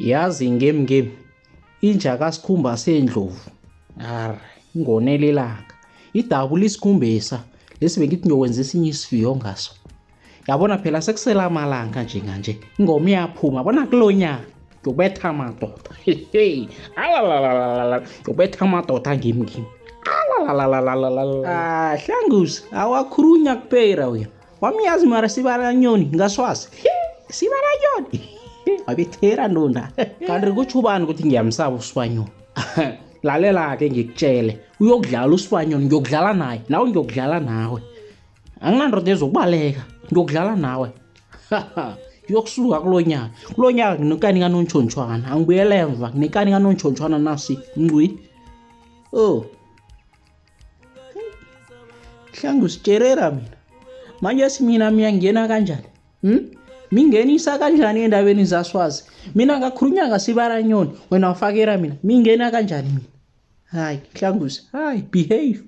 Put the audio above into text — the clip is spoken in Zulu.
Yazi ngem ngem inja kaSikhumba sendlovu ar ingonele ilanga idabula isikhumbesa lesi bengithi ngiyokwenza esinye isifiyo ngaso yabona phela sekusela amalanga njenganje ingoma iyaphuma yabona kulo nyaka ngiyobetha amadoda hey alalalalala ngiyobetha amadoda ngimi ngimi alalalalala ah hlanguzi awakhulunya kuphela wena wamiyazi mara sibalanyoni ngaswazi sibalanyoni wabethera ndonda kanti kutsho ubani ukuthi ngiyamsaba usibanyoni lalela-ke ngikutshele uyokudlala usibanyoni ngiyokudlala naye nawe ngiyokudlala nawe anginandoda ezokubaleka ngiyokudlala nawe yokusuka kulo nyaka kulo nyaka nginekani kanontshontswana angibuyele emva nginekani kanontshontswana nasi ngcwi oh Hlangu sitsherera mina. Manje simina miyangena kanjani? Mingenisa kanjani endabeni zaswazi? Mina ngakhulunywa ngasibala nyoni, wena wafakela mina. Mingena kanjani mina? Hayi, Hlanguzi, hayi, behave.